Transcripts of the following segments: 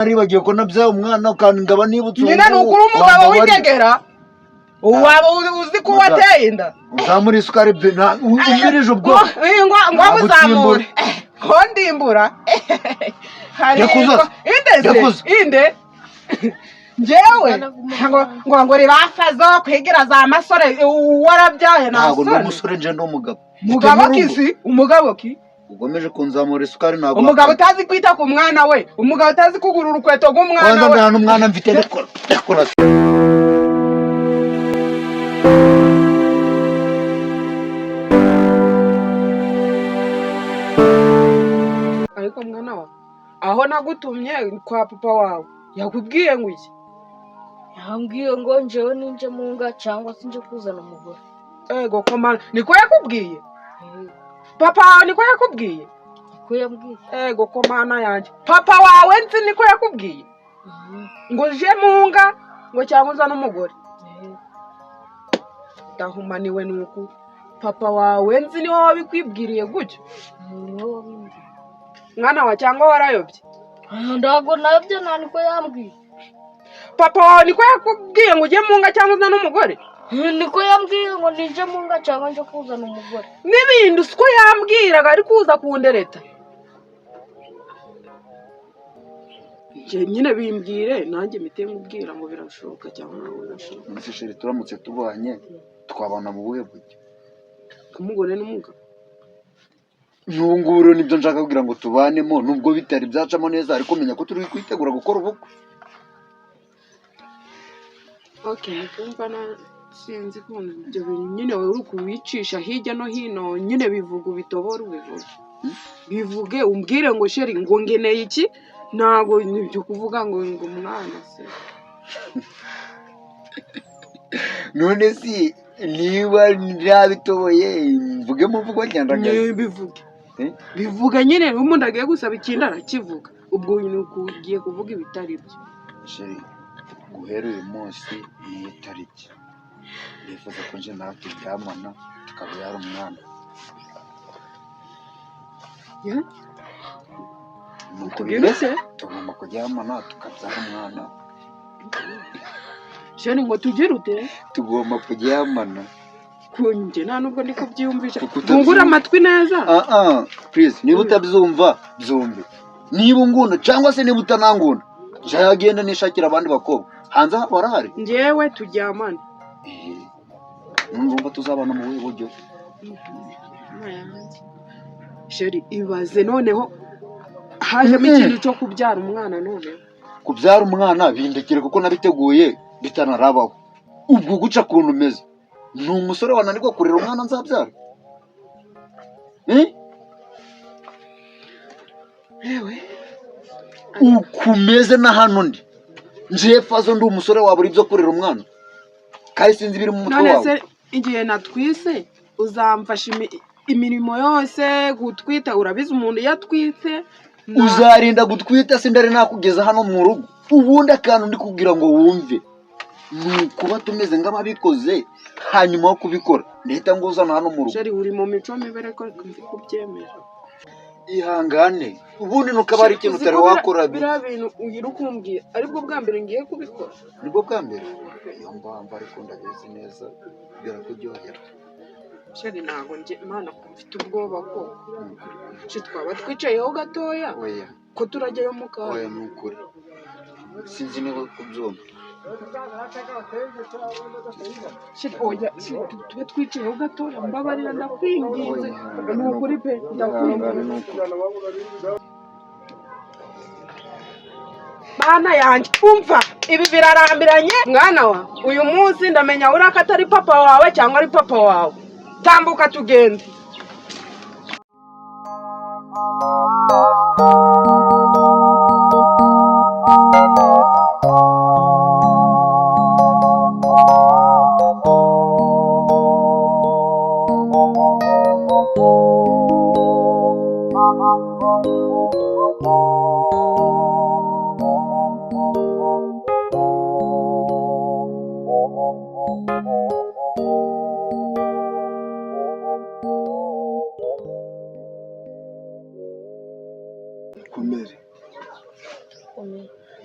Naribagiwe ko nabyaye umwana kandi ngaba nibutse. Nyine ni ukuri umugabo w'inyegera waba uzi ko wateye inda. Uzamura isukari be umbirije ubwoba. Ngo ngo amuzamure ko ndimbura hari Yakuza. Inde se Yakuza. inde njyewe ngo ngo ngo ribafazo kwigira za masore warabyaye nta Ntabwo ndi soni. umusore, nje ndi umugabo. Mugabo Mfite ki n'urugo. si umugabo ki? Ugomeje kunzamura isukari ntabwo. Umugabo utazi kwita ku mwana we, umugabo utazi kugura urukweto rw'umwana Kwanza we. nta n'umwana mfite, ndakora ndakora. Ariko mwana wa, aho nagutumye kwa papa wawe yakubwiye ngo iki? Yambwiye ngo njyewe ninje mu nga cyangwa se nje kuzana umugore. Ego komana, niko yakubwiye? Eh, Papa wawe niko yakubwiye? Niko yambwiye. Ego komana yanjye, papa wawe nzi niko yakubwiye? Mhm. Ngo uje mu nga ngo cyangwa uzane umugore? Eh, Ndahumaniwe nuku papa wawe nzi niwe wabikwibwiriye gutyo? Niwe wabimbwiye. Mwana wa, cyangwa warayobye? Ah, ntabwo nabyo, nta niko yambwiye. Papa wawe niko yakubwiye ngo ujye mu nga cyangwa uzane umugore? Eh, niko yambwiye ngo ninje mu nga cyangwa nje kuzana umugore. N'ibindi siko yambwiraga ari kuza kundereta. Njye nyine bimbwire nanjye mpite nkubwira ngo birashoboka cyangwa ntabwo birashoboka. None se chérie, turamutse tubanye twabana mu buhe buryo? Umugore n'umugabo. N'ubu ngubu rero nibyo nshaka kugira ngo tubanemo, nubwo bitari byacamo neza, ariko menya ko turi kwitegura gukora ubukwe. Okay, nikumva na sinzi ukuntu ibyo bintu nyine wowe uri kubicisha hirya no hino, nyine bivuga ubitobora ubivuge, bivuge umbwire ngo chérie, ngo ngeneye iki, ntabwo nibyo kuvuga ngo ngo umwana se. None si niba ntabitoboye mvuge mu mvugo nyandagazi? Ni bivuge. Eh? Bivuga nyine, iyo umuntu agiye gusaba ikintu arakivuga, ubwo ni ugiye kuvuga ibitari byo. Chérie, guhera uyu munsi n'iyi tariki nifuza ko nje nawe turyamana tukabyara umwana. Ya? Nuko Tubwire bimeze. se. Tugomba kuryamana tukabyara umwana. Chérie, ngo tugire ute? Tugomba kuryamana. Kunjye nta nubwo ndi kubyiyumvisha. Kuko utabyumva. Bungure amatwi neza. Ah ah, please, niba utabyumva byumve. Niba ungunda cyangwa se niba utanangunda, njagenda nishakira abandi bakobwa hanze aha barahari. Njyewe turyamane? Eh, none tuzabana mu buhe buryo? Chérie, ibaze noneho hajemo ikintu cyo kubyara umwana noneho. Kubyara umwana bindekere kuko nabiteguye bitanarabaho. Ubwo guca kuntu umeze, ni umusore wananirwa kurera umwana nzabyara? Eh? Yewe. Ukumeze na hano ndi nje fazo ndi umusore wabura ibyo kurera umwana, kandi sinzi ibiri mu mutwe None wawe. se igihe natwise uzamfasha imirimo yose? Gutwita urabizi, umuntu iyo atwite Uzarinda gutwita sindari nakugeza hano mu rugo. Ubundi akantu ndi kugira ngo wumve ni ukuba tumeze nk'ababikoze, hanyuma wo kubikora ndahita nguzana hano mu rugo. Chérie, uri mu mico mibi, ariko nzi kubyemera. Ihangane, ubundi nukaba ari ikintu Uzi utari ko wakora. Biriya bintu ugira ukumbwira aribwo bwa mbere ngiye kubikora. Nibwo bwa mbere, niyo mpamvu, ariko ndabizi neza birakuryohera. Chérie, ntabwo njye Imana mfite ubwoba ko Ni ukuri. Chérie, twaba twicayeho gatoya Oya. ko turajyayo mu kanya. Oya, ni ukuri sinzi niba kubyumva. Chérie, oya, tube twicayeho gatoya, mbabarira, ndakwinginze, ni ukuri pe, Ihangane, ndakwinginze. Ni ukuri. Mana yanjye, umva ibi birarambiranye. Mwana wa, uyu munsi ndamenya uriya ko atari papa wawe cyangwa ari papa wawe. Tambuka tugende.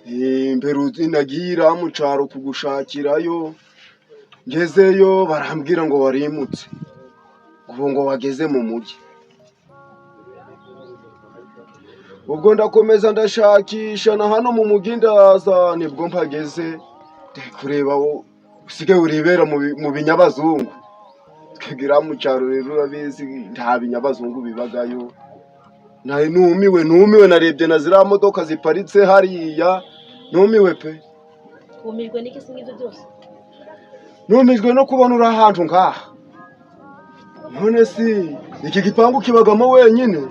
Mperutse nagiye iriya mu cyaro kugushakirayo, ngezeyo barambwira ngo warimutse, ubu ngo wageze mu mujyi. Ubwo ndakomeza ndashakisha na hano mu mujyi ndaza, nibwo mpageze ndi kureba usigaye urebera mu binyabazungu. Twebwe iriya mu cyaro rero urabizi nta binyabazungu bibagayo. Nari numiwe, numiwe, narebye na ziriya modoka ziparitse hariya, numiwe pe. Wumirwe n'iki se ngibyo byose? Numijwe no kubona uri ahantu ngaha. None si iki gipangu kibagamo wenyine?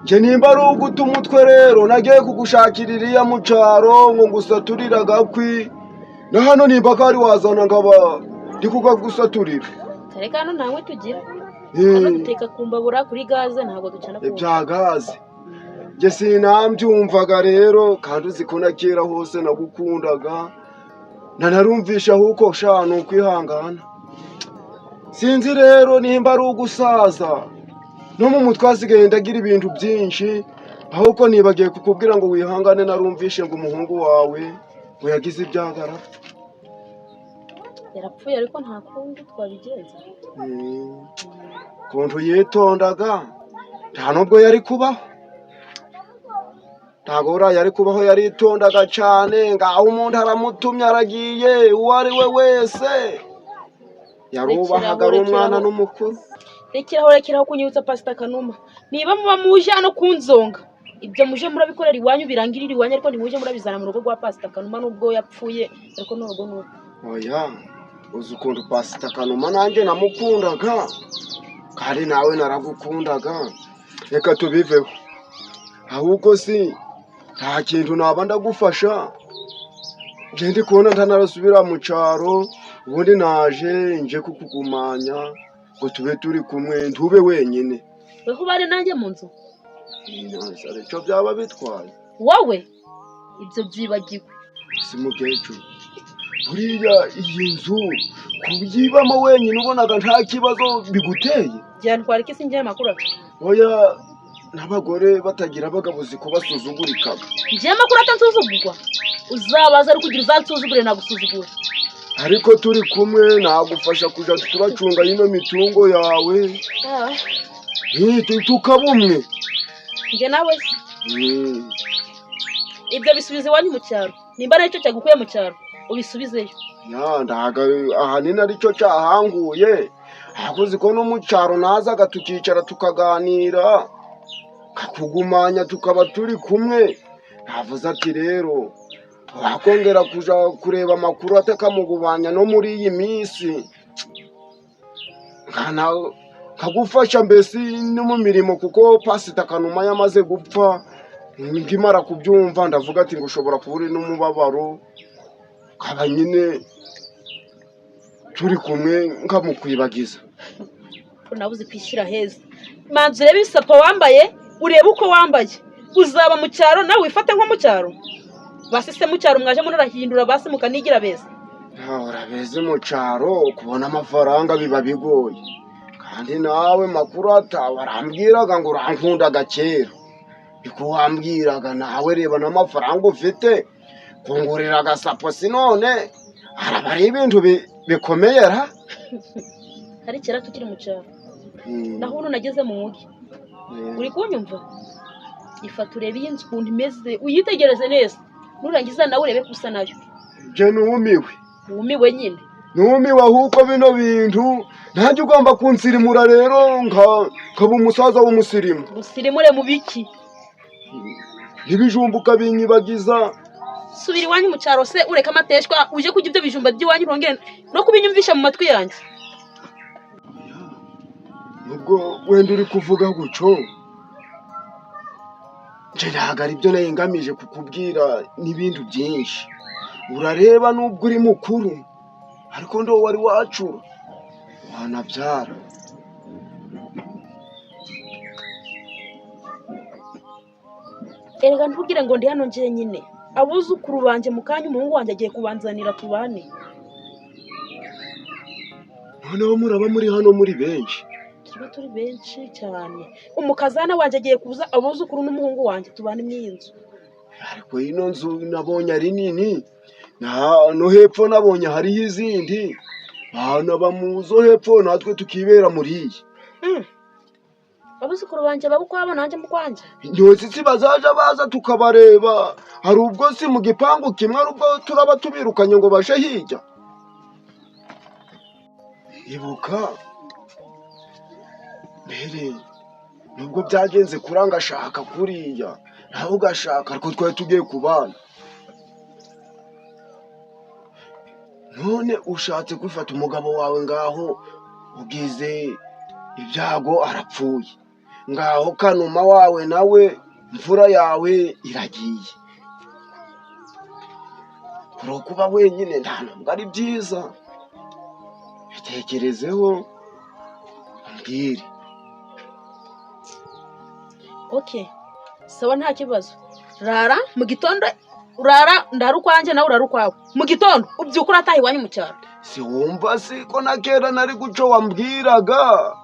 Njye nimba ari uguta umutwe rero, nagiye kugushakira iriya mu cyaro ngo ngusaturire agakwi, na hano nimba ko ari wazana nkaba ndi kukagusaturira. Kareka hano nta nkwi tugira. Hano duteka ku mbabura, kuri gaze, ntabwo ducana ku Ibya gaze njye sinambyumvaga rero, kandi uzi ko na kera hose nagukundaga, nanarumvisha ahubwo sha ni ukwihangana. Sinzi rero nimba ari ugusaza, no mu mutwe hasigaye ndagira ibintu byinshi, ahubwo nibagiye kukubwira ngo wihangane. Narumvishe ngo umuhungu wawe ngo yagize ibyago arapfa. Yarapfuye, ariko nta kundi twabigenza. Ukuntu yitondaga, nta nubwo yari kubaho, ntabwo buriya yari kubaho, yaritondaga cyane. Ngaho umuntu aramutumye aragiye, uwo ari we wese yarubahaga, ari umwana n'umukuru. Rekeraho, rekeraho kunyibutsa Pasita Kanuma. Niba muba muje hano kunzonga, ibyo muje murabikorera iwanyu, birangirira iwanyu, ariko ntimuje murabizana mu rugo rwa Pasita Kanuma. Nubwo yapfuye, ariko n'urugo ni urwe. Oya, uzi ukuntu Pasita Kanuma nanjye namukundaga, kandi nawe naragukundaga. Reka tubiveho. Ahubwo si nta kintu naba ndagufasha? Njye ndi kubona ntanarasubira mu cyaro. Ubundi naje nje kukugumanya ngo tube turi kumwe, ntube wenyine. Weho ubane nanjye mu nzu? Icyo byaba bitwaye? Wowe ibyo byibagiwe. Si mukecuru, buriya iyi nzu kuyibamo wenyine ubonaga nta kibazo biguteye? Byantwara iki se njyewe amakuru ati? Oya, n'abagore batagira abagabo uzi ko basuzugurikaga. Njyewe amakuru atansuzugurwa? Uzabaza ari kugira uzansuzugure, nagusuzugura. Ariko turi kumwe nagufasha kuja turacunga ino mitungo yawe, tukaba umwe. Njye nawe se? Ibyo bisubiza iwanyu mu cyaro. Nimba aricyo cyagukuye mu cyaro, ubisubizeyo. Ya, ndaga ahanini aricyo cyahanguye, ariko uzi ko no mu cyaro nazaga tukicara tukaganira, kakugumanya tukaba turi kumwe. Navuze ati rero wakongera kuja kureba amakuru atakamugumanya no muri iyi minsi, nkagufasha mbese no mu mirimo, kuko Pasita Kanuma yamaze gupfa nkimara kubyumva ndavuga ati ngo ushobora kuba uri n'umubabaro, nkaba nyine turi kumwe nkamukwibagiza. Ko nawe uzi kwishyira heza. Manza urebe ibisapo wambaye, urebe uko wambaye. Uzaba mu cyaro nawe wifate nko mu cyaro. Basi se mu cyaro mwaje munarahindura, basi mukanigira beza? Urabeze mu cyaro kubona amafaranga biba bigoye, kandi nawe Makurata warambwiraga ngo urankundaga kera, niko wambwiraga. Nawe reba n'amafaranga ufite kungurira agasapo, si none araba ari ibintu bikomeye ra. Hari kera tukiri mu cyaro, naho ubu nageze mu mujyi. Uri kunyumva? Ifata urebe iyi nzu ukuntu imeze, uyitegereze neza, nurangiza nawe urebe ko usa nayo. Nje numiwe. Wumiwe nyine. Numiwe. Ahubwo bino bintu nanjye ugomba kunsirimura rero, nkaba umusaza w'umusirimu. Gusirimure mu biki? N'ibijumba ukabinyibagiza. Subira iwanyu mu cyaro se, ureke amateshwa, uje kurya ibyo bijumba by'iwanyu, ntongere no kubinyumvisha mu matwi yanjye. Nubwo wenda uri kuvuga gutyo, nje ntabwo ari byo nari ngamije kukubwira n'ibintu byinshi. Urareba nubwo uri mukuru, ariko ndo wari wacura wanabyara. Erega ntugire ngo ndi hano njyenyine. Abuzukuru banjye, mu kanya umuhungu wanjye agiye kubanzanira tubane. Noneho muraba muri hano muri benshi? Tuba turi benshi cyane. Umukazana wanjye agiye kuza, abuzukuru n'umuhungu wanjye, tubane muri iyi nzu. Ariko ino nzu nabonye ari nini, no hepfo nabonye hariho izindi. Banaba mu zo hepfo, natwe tukibera muri iyi. Abuzukuru banjye baba ukwabo, nanjye mba ukwanjye. Ntose si bazaja baza tukabareba? Hari ubwo si mu gipangu kimwe, ari ubwo turaba tubirukanye ngo baje hirya. Ibuka mbere nubwo byagenze kuranga ashaka kuriya, nawe ugashaka, ariko twari tugiye kubana. None ushatse kwifata umugabo wawe, ngaho ugize ibyago arapfuye, ngaho Kanuma wawe nawe imfura yawe iragiye, kuri kuba wenyine nta ntabwo ari byiza. Bitekerezeho umbwire. Okay, sawa, nta kibazo. Rara mu gitondo, urara ndara ukwanjye, nawe urara ukwawe. Mu gitondo ubyuka urataha iwanyu mu cyaro. Si wumva si ko na kera nari guco wambwiraga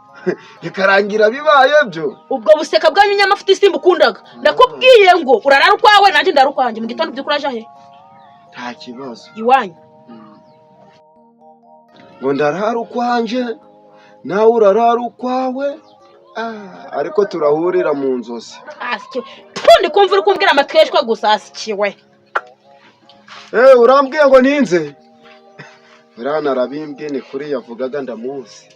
bikarangira bibaye byo? Ubwo buseka bwanyu nyamafuti simbukundaga. Ndakubwiye ngo urarara ukwawe, nanjye ndara ukwanjye. Mu gitondo ubyuka uraja he? Nta kibazo. Iwanyu. Ngo ndarara ukwanje, nawe urarara ukwawe. Ariko turahurira mu nzozi. Asikiwe tundi kumva uri kumbwira amatweshwa gusa, asikiwe. Urambwiye ngo ninze uriya arabimbwiye, ni kuri yavugaga ndamuzi.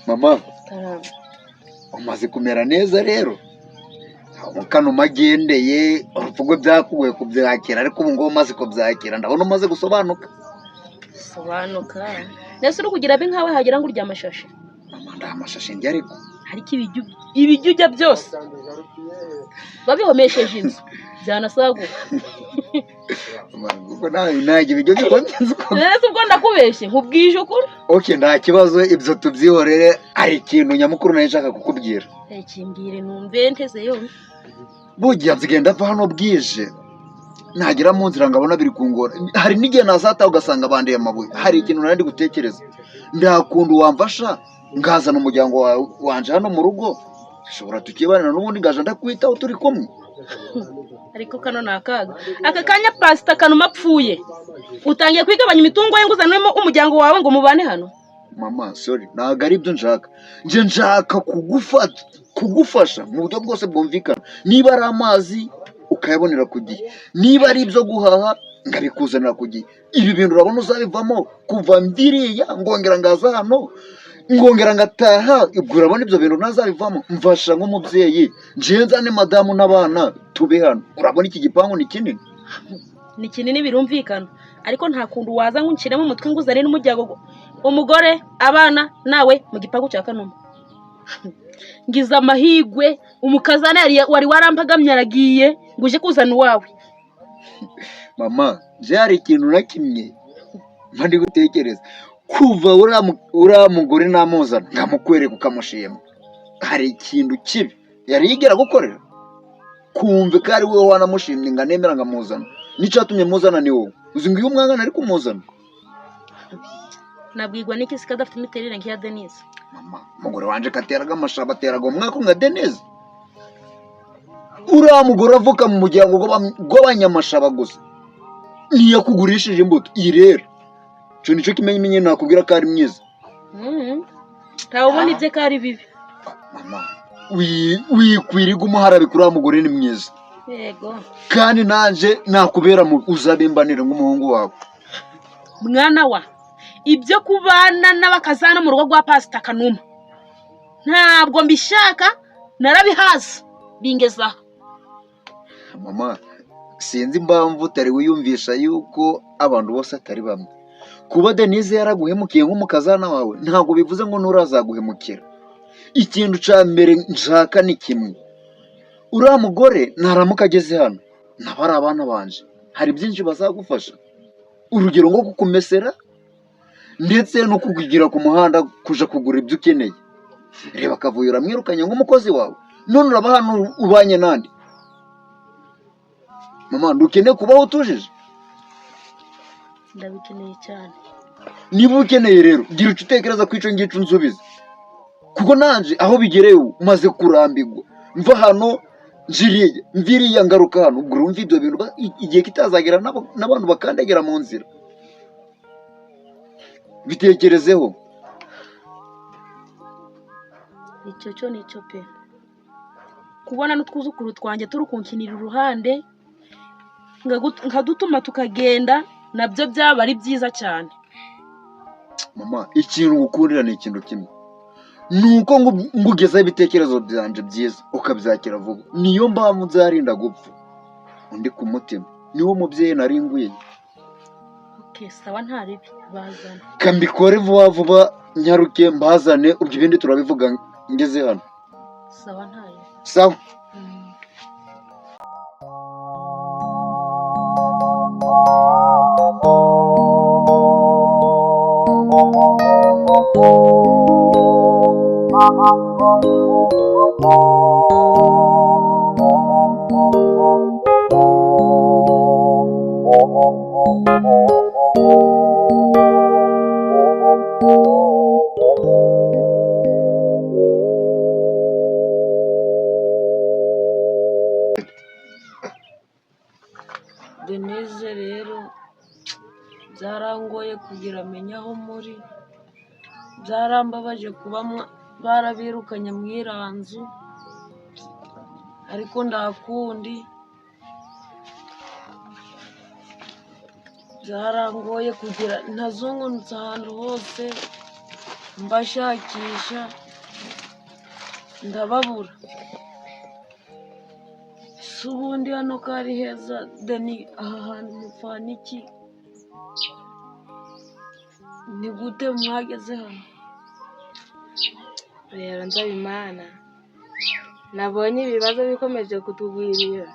Mama, umaze kumera neza rero. Kanuma agendeye, urupfu rwe byakugoye kubyakira, ariko ubu ngubu umaze kubyakira, ndabona umaze gusobanuka. Sobanuka ndetse uri kugira abe nkawe hagira ngo urya amashashi. Mama, nda amashashi njye ariko. Ariko ibijya ujya byose babihomesheje inzu byanasaguka. Ubwo ntabwo ibiryo bikomye inzu koko. Neza, ubwo ndakubeshye nkubwije ukuri. Okay, nta kibazo, ibyo tubyihorere. Hari ikintu nyamukuru nari nshaka kukubwira. Kimbwire numve nteze yombi. Bugiye nzigenda ava hano bwije, nagera mu nzira ngabona biri kungora, hari n'igihe nazataha ugasanga bandiye amabuye. Hari ikintu nari ndi gutekereza, ndakunda wamfasha ngazana umuryango wawe wanje hano mu rugo, dushobora tukibanira n'ubundi ngaje ndakwitaho turi kumwe. Ariko kano ni akaga aka kanya. Pasita Kanuma apfuye, utangiye kwigabanya imitungo ye ngo uzanemo umuryango wawe ngo mubane hano? Mama, sorry, ntabwo ari byo nshaka. Nje nshaka kugufasha mu buryo bwose bwumvikana. Niba ari amazi ukayabonera ku gihe, niba ari ibyo guhaha ngabikuzanira ku gihe. Ibi bintu urabona uzabivamo? Kuva mbiriya ngongera ngaza hano, ngongera ngataha, ubwo urabona ibyo bintu ntazabivamo? Mfasha nk'umubyeyi, nje nzane madamu n'abana tube hano. Urabona iki gipangu ni kinini. Ni kinini birumvikana, ariko nta kuntu waza ngo unshyiremo umutwe ngo uzane n'umuryango, umugore, abana nawe mu gipangu cya Kanuma. Ngize amahigwe umukazana wari warampagamye aragiye, ngo uje kuzana uwawe. Mama, nje hari ikintu na kimwe mba ndi gutekereza kuva uriya mugore namuzana nkamukwereka ukamushima. Hari ikintu kibi yari yigera gukorera kumve ko ari wowe wanamushimye ngo anemera nkamuzana? N'icyatumye muzana ni wowe. Uzi ngo iyo umwangana ari kumuzana. Nabwirwa n'iki se ko adafite imiterere nk'iya Denise? Mama, umugore wanje kateraga amashaba, ateraga umwaka nka Denise. Uriya mugore avuka mu muryango gw'abanyamashaba gusa, ntiyakugurishije imbuto iyi. Rero ico nico kimenyimenyi nakubwira ko ari mwiza. Ntawe ubona ibye ko ari bibi. Mama, wikwiriga umuharabika, uriya mugore ni mwiza. Yego. Kandi nanje nakubera uzabimbanire nk'umuhungu wawe. Mwana wa, ibyo kubana n'abakazana mu rugo rwa Pasita Kanuma ntabwo mbishaka, narabihaza bingezaho. Mama, sinzi impamvu utari wiyumvisha yuko abantu bose atari bamwe. Kuba Denise yaraguhemukiye nk'umukazana wawe ntabwo bivuze ngo nturazaguhemukira. Ikintu cya mbere nshaka ni kimwe. Uriya mugore naramuka ageze hano, nabo ari abana banje, hari byinshi bazagufasha, urugero nko kukumesera ndetse no kukugira ku muhanda kuja kugura ibyo ukeneye. Reba akavuyo, uramwirukanye nk'umukozi wawe, none uraba hano ubanye nande? Mama, ntukeneye kubaho utujije? Ndabikeneye cyane. Niba ukeneye rero, gira icyo utekereza ku icyo ngicyo unsubize, kuko nanje aho bigereye ubu maze kurambirwa. Mva hano njiriya, mviriya ngaruka hano. Ubwo urumva ibyo bintu igihe kitazagera n'abantu bakandagira mu nzira. Bitekerezeho. Icyo cyo ni cyo pe, kubona n'utwuzukuru twanjye turi kunkinira iruhande, nkadutuma tukagenda, nabyo byaba ari byiza cyane. Mama, ikintu ngukundira ni ikintu kimwe, ni uko ngugezaho ibitekerezo byanje byiza ukabyakira vuba. Niyo mpamvu nzarinda gupfa undi ku mutima, niwo mubyeyi nari ngwiye. Okay, sawa, nta ribi, bazana. Kambikore vuba vuba, nyaruke mbazane, ubwo ibindi turabivuga ngeze hano. Sawa, nta ribi. Sawa. Denise rero byarangoye kugira amenye aho muri, byarambabaje kuba barabirukanye mu iriya nzu, ariko ndakundi byarangoye kugira ntazungunutse ahantu hose mbashakisha ndababura. Si ubundi hano ko ari heza Deni, aha hantu mupfana iki? Ni gute mwageze hano? Rero Nsabimana, nabonye ibibazo bikomeje kutugwirira,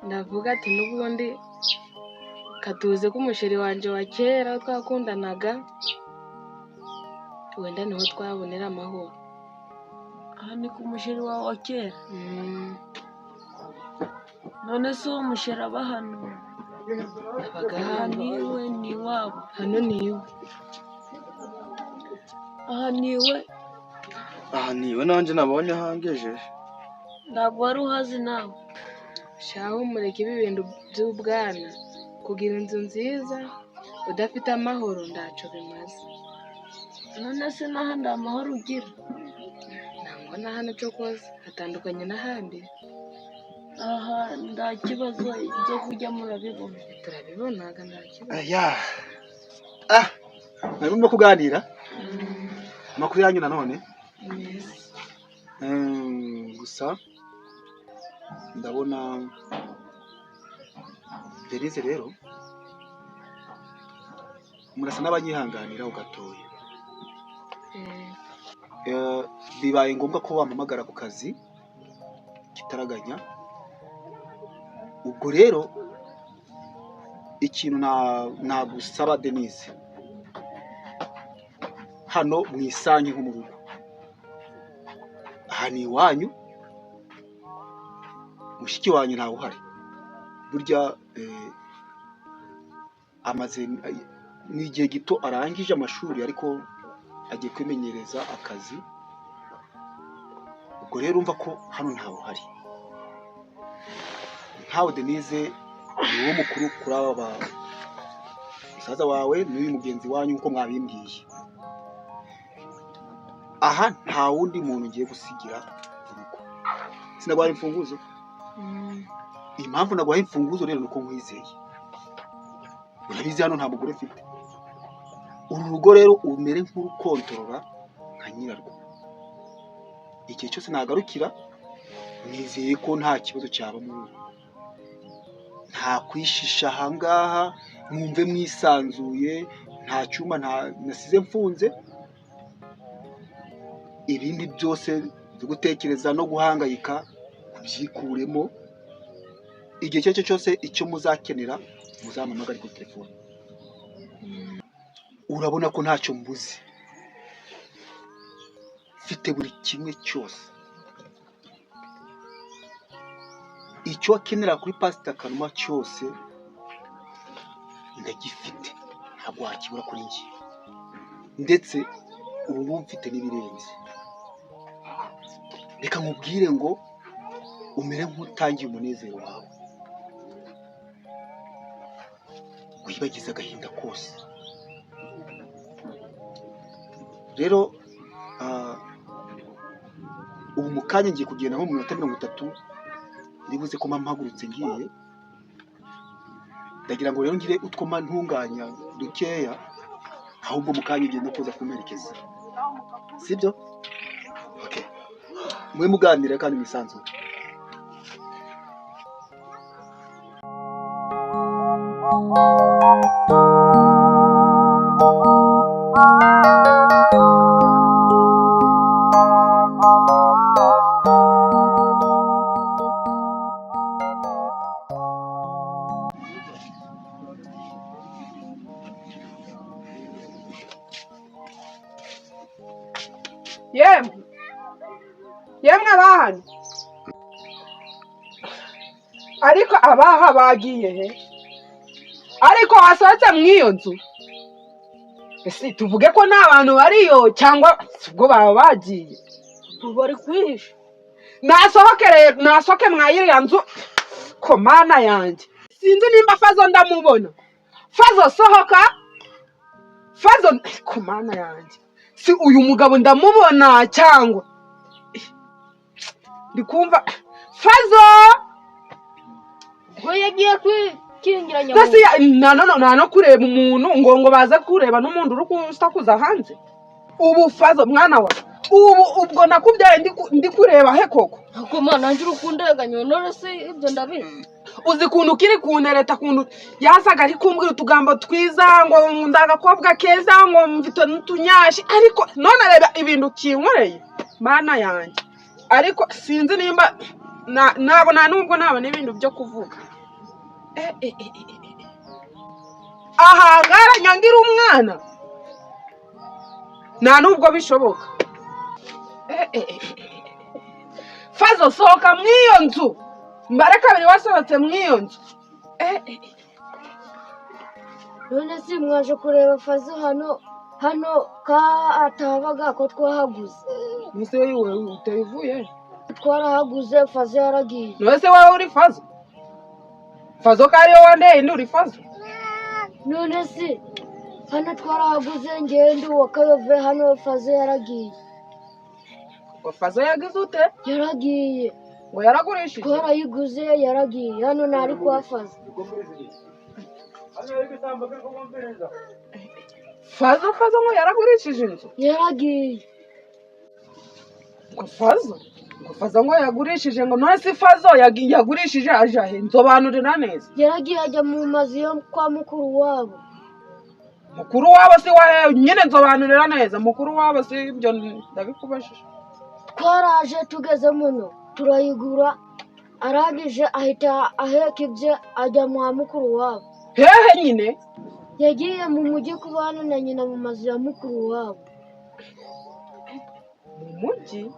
ndavuga ati n'ubundi katuze ko umusheri wanje wa kera aho twakundanaga, wenda niho twabonera amahoro. Aha ni ku musheri wawe wa kera? Mm. None se uwo musheri aba hano? Abaga Aha hano. ni iwe, ni iwabo? Hano ni iwe. Aha ni iwe? Aha niwe nanjye nabonye ahangejeje. Ntabwo wari uhazi nawe? Shaho mureke ibi bintu by'ubwana, kugira inzu nziza udafite amahoro ntacyo bimaze. None se n'ahandi amahoro ugira? Ntabwo na hano cyo koza hatandukanye n'ahandi. Aha nta kibazo, ibyo kurya murabibona? Turabibonaga, nta kibazo. Aya. Ah, mwarimo kuganira amakuru yanyu nanone. Meza. Gusa ndabona Denise rero murasa n'abanyihanganira gatoya. Bibaye ngombwa ko bampamagara ku kazi kitaraganya. Ubwo rero ikintu nagusaba Denise, hano mwisange nko mu rugo, aha ni iwanyu, mushiki wanyu ntawe uhari burya, amaze ni igihe gito arangije amashuri, ariko agiye kwimenyereza akazi. Ubwo rero urumva ko hano ntawe uhari. Nkawe Denise, ni wowe mukuru kuri aba musaza wawe n'uyu mugenzi wanyu nk'uko mwabimbwiye. Aha nta wundi muntu ngiye gusigira urugo, sinaguhaye imfunguzo. Impamvu naguhaye imfunguzo rero ni uko nkwizeye. Urabizi hano nta mugore mfite. Uru rugo rero umere nk'urukontorora nka nyirarwo. Igihe cyose nagarukira, nizeye ko nta kibazo cyaba muri uru rugo, nta kwishisha ahangaha, mwumve mwisanzuye, nta cyuma nta nasize mfunze. Ibindi byose Byo gutekereza no guhangayika ubyikuremo. Igihe icyo ari cyo cyose icyo muzakenera, muzampamagare kuri telefone. Urabona ko ntacyo mbuze, mfite buri kimwe cyose. Icyo wakenera kuri Pasita Kanuma cyose ndagifite, ntabwo wakibura kuri njye, ndetse ubu ngubu mfite n'ibirenze. Reka nkubwire ngo umere nk'utangiye umunezero wawe, wibagize agahinda kose. Rero ubu mu kanya ngiye kugenda nko mu minota 30, ndibuze ko mpagurutse ngiye. Ndagira ngo rero ngire utwo mba ntunganya dukeya, ahubwo mu kanya ugiye no kuza kumperekeza, sibyo? Okay, mwe muganire kandi mwisanzure. Yemwe yemwe, abahano, ariko abaha bagiye he? Ariko wasohotse mu iyo nzu, ese tuvuge ko nta bantu bariyo cyangwa si ubwo baba bagiye? Bari kwihisha. Nasohoke rero, nasohoke mwa iriya nzu. Ko Mana yanjye, sinzi nimba Fazo ndamubona. Fazo, sohoka Fazo! Ko Mana yanjye, si uyu mugabo ndamubona cyangwa ndi kumva Fazo? Ubwo yagiye kwikingiranya. Mbese nta no kureba umuntu ngo baze kureba n'umuntu uri gusakuza hanze. Ubu Fazo mwana wa, ubu ubwo nakubyaye ndi kureba he koko? Ntabwo mana, nanjye uri kundenganya. None se ibyo ndabizi? Uzi ukuntu ukiri kuntereta, ukuntu yazaga ari kumbwira utugambo twiza, ngo nkunda agakobwa keza, ngo mfite n'utunyashi, ariko none reba ibintu kinkoreye. Mana yanjye, ariko sinzi nimba ntabwo nta nubwo nabona ibintu byo kuvuga. Eh. Ahangara nyangira umwana, nta nubwo bishoboka. Eh. Fazo, sohoka mw'iyo nzu. Mbare kabiri wasohotse mw'iyo nzu. Eh. None se mwaje kureba Fazo hano ka atabaga, ko twahaguze? Nese wowe utayivuye? Twarahaguze, Fazo yaragiye. None se wowe uri Fazo? Fazo ko ariyo wandeye indi, uri Fazo? None se hano twarahaguze, ngende uwa Kayove, hano Fazo yaragiye. Ngo Fazo yagize ute? Yaragiye. Ngo yaragurishije? Twarayiguze, yaragiye. Hano ntari kwa Fazo. Fazo ngo yaragurishije inzu? Yaragiye. Ngo Fazo ngo yagurishije, ngo none se Fazo yagurishije aja he? Nsobanurira neza. Yaragiye, ajya mu mazu yo kwa mukuru wabo. Mukuru wabo si wahe nyine? Nsobanurira neza, mukuru wabo si ibyo ndabikubajije. Twaraje tugeze muno turayigura, arangije ahita aheka ibye ajya mwa mukuru wabo. Hehe nyine? Yagiye mu mujyi kubana na nyina mu mazu ya mukuru wabo. Mu mujyi?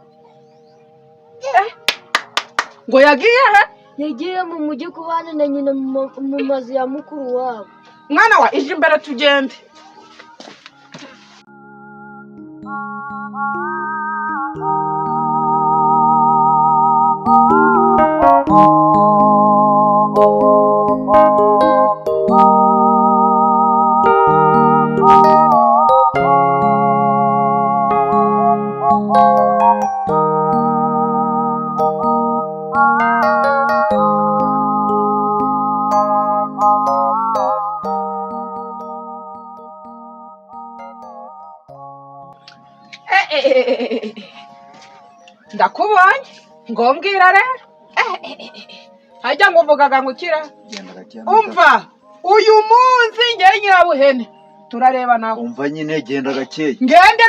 Ngo yagiye he? Yagiye mu mujyi kubana na nyina mu mazu ya mukuru wabo. Mwana wa, ije imbere tugende. Ndakubonye, ngo mbwira rero. Hajya ngo uvugaga ngo ukira. Genda gake. Umva, uyu munsi ngewe Nyirabuhene. Turareba nawe. Umva nyine, genda gakeya. Ngende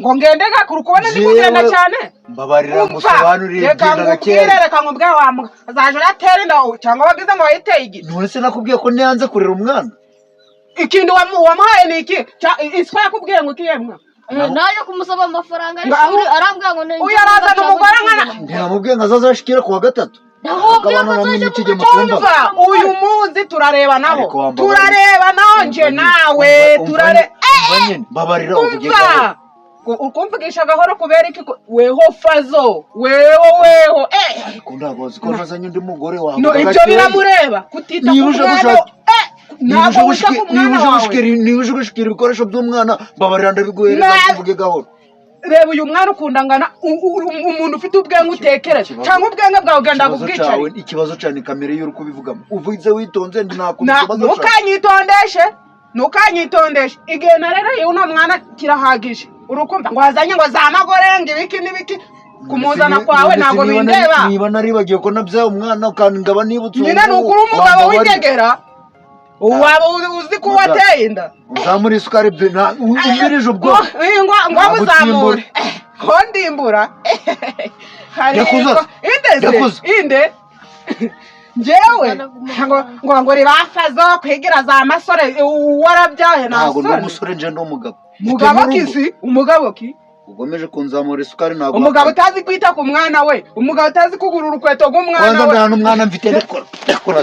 ngo ngende gakuru, kubona ndi kugenda Jewe, cyane. Mbabarira. Umva, Ngusobanurire. reka Genda nkubwire. gakeya. Reka nkubwire, wa mbwa, azaje uratera inda cyangwa wagize ngo wayiteye igiti? None se nakubwiye ko ntiyanze kurera umwana? Ikintu wamuhaye ni iki? Iswa yakubwiye ngo ikiyemwa? Naje kumusaba amafaranga Ngo y'ishuri, arambwira ngo Uyu arazana umugore nkana. Ntiramubwiye ngo azaze ashikire ku wa gatatu? Ndamubwiye ko Akabana namwe nzajya mukijya mu mu cyumba. Umva, uyu munsi turareba naho. Ariko wambabarira. Turareba naho nje nawe. Umva nyine, mbabarira uvuge Umva. gahoro. Ukumvugisha gahoro kubera iki? Weho fazo, weho, weho. Ariko ntabwo uzi ko nazanye undi mugore wawe. No, ibyo biramureba kutita Niba ku uje mwana. gushaka- Ntabwo wita ku mwana wawe. Niba uje gushikira ibikoresho by'umwana, mbabarira ndabiguhereza, uvuge gahoro. Reba uyu mwana ukunda angana, umuntu ufite ubwenge utekereza, cyangwa ubwenge bwawe ugenda Ikibazo kubwicara. cyawe, ikibazo cyawe ni kamere y'uri kubivugamo. Uvuze witonze, ndi nakunda ikibazo cyawe. Ntukanyitondeshe, ntukanyitondeshe. Igihe narereye uno mwana kirahagije. Urukumva ngo wazanye ngo za magore, ngo ibiki n'ibiki, kumuzana kwawe None se ntabwo bindeba. Niba naribagiwe ko nabyaye umwana kandi ngaba nibutse Nyine ni ubu, ukuri umugabo wambabarira. w'ingegera waba uzi ko wateye inda. Uzamure isukari bye, umirije ubwoko. Ngo Ntabwo muzamure ko ndimbura hari Yakuza. Inde se? Yakuza. Inde njyewe ngo ribafazo kwigira za masore, warabyaye nta Ntabwo ndi soni. umusore, nje ndi umugabo. Mugabo Mfite n'urugo. kisi umugabo ki? Ugomeje kunzamura isukari, ntabwo Umugabo utazi kwita ku mwana we, umugabo utazi kugura urukweto rw'umwana Kwanza we. nta n'umwana mfite, ndekora, ndekora.